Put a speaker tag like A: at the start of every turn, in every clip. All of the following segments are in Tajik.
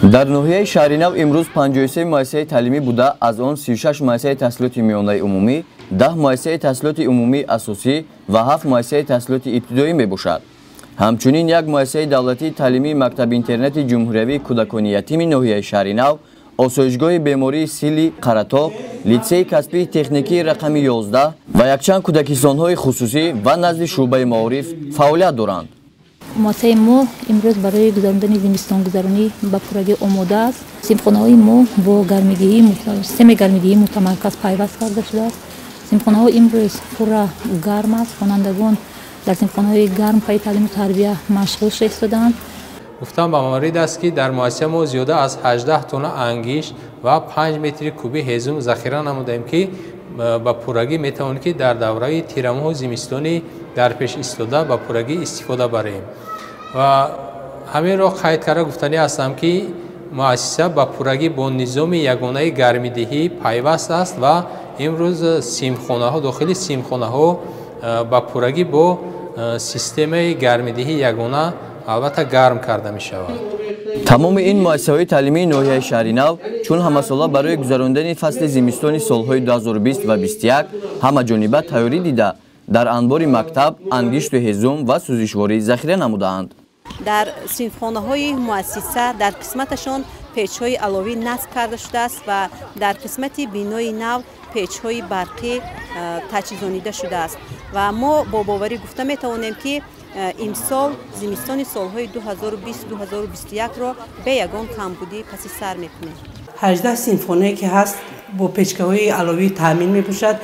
A: Дар ноҳияи Шаҳринав имрӯз 53 муассисаи таълимӣ буда, аз он 36 муассисаи таҳсилоти миёнаи умумӣ, 10 муассисаи таҳсилоти умумии асосӣ ва 7 муассисаи таҳсилоти ибтидоӣ мебошад. Ҳамчунин як муассисаи давлатии таълимии мактаби-интернати ҷумҳуриявии кӯдакони ятими ноҳияи Шаҳринав, осоишгоҳи бемории сили Қаратоқ, литсеи касбии техникии рақами 11 ва якчанд кӯдакистонҳои хусусӣ ва назди шӯъбаи маориф фаъолият доранд.
B: Муассисаи мо имрӯз барои гузарондани зимистонгузаронӣ ба пуррагӣ омода аст. Синфхонаҳои мо бо гармидиҳӣ, системаи гармидиҳии мутамарказ пайваст карда шудааст. Синфхонаҳо имрӯз пурра гарм аст. Хонандагон дар синфхонаҳои гарм пайи таълиму тарбия машғул шуда истодаанд.
C: Гуфтам ба маврид аст, ки дар муассиса мо зиёда аз 18 тонна ангишт ва 5 метри куби ҳезум захира намудаем, ки ба пуррагӣ метавонем, ки дар давраи тирамоҳу зимистони дар пеш истода ба пуррагӣ истифода барем. Ва ҳаминро қайд карда гуфтанӣ ҳастам, ки муассиса ба пуррагӣ бо низоми ягонаи гармидиҳӣ пайваст аст ва имрӯз симхонаҳо, дохили симхонаҳо ба пуррагӣ бо системаи гармидиҳии ягона албатта гарм карда мешавад.
A: Тамоми ин муассисаҳои таълимии ноҳияи Шаҳринав чун ҳамасола барои гузарондани фасли зимистони солҳои 2020 ва 21 ҳамаҷониба тайёрӣ дида, дар анбори мактаб ангишту ҳезум ва сӯзишворӣ захира намудаанд.
D: Дар синфхонаҳои муассиса дар қисматашон печҳои аловӣ насб карда шудааст ва дар қисмати бинои нав печҳои барқӣ таҷҳизонида шудааст ва мо бо боварӣ гуфта метавонем, ки имсол зимистони солҳои 2020-2021-ро бе ягон камбудӣ паси сар мекунем.
E: 18 синфхонае ки ҳаст, бо печкаҳои аловӣ таъмин мебошад.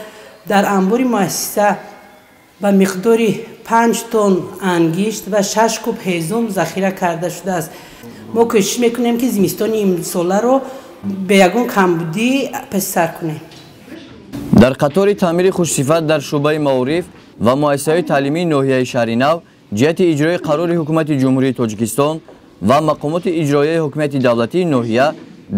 E: Дар анбори муассиса ба миқдори 5 тонн ангишт ва 6 куб ҳезум захира карда шудааст. Мо кӯшиш мекунем, ки зимистони имсоларо бе ягон камбудӣ паси сар кунем.
A: Дар қатори таъмири хушсифат дар шӯъбаи маориф ва муассисаҳои таълимии ноҳияи Шаҳринав ҷиҳати иҷрои қарори Ҳукумати Ҷумҳурии Тоҷикистон ва мақомоти иҷроияи ҳокимияти давлатии ноҳия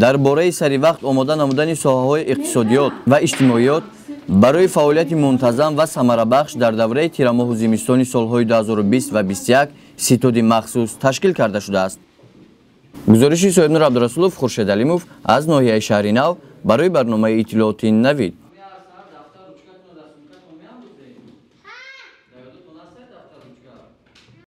A: дар бораи саривақт омода намудани соҳаҳои иқтисодиёт ва иҷтимоиёт барои фаъолияти мунтазам ва самарабахш дар давраи тирамоҳу зимистони солҳои 2020 ва 21 ситоди махсус ташкил карда шудааст. Гузориши Соҳибнур Абдурасулов, Хуршед Алимов аз ноҳияи Шаҳринав барои барномаи иттилооти Навид.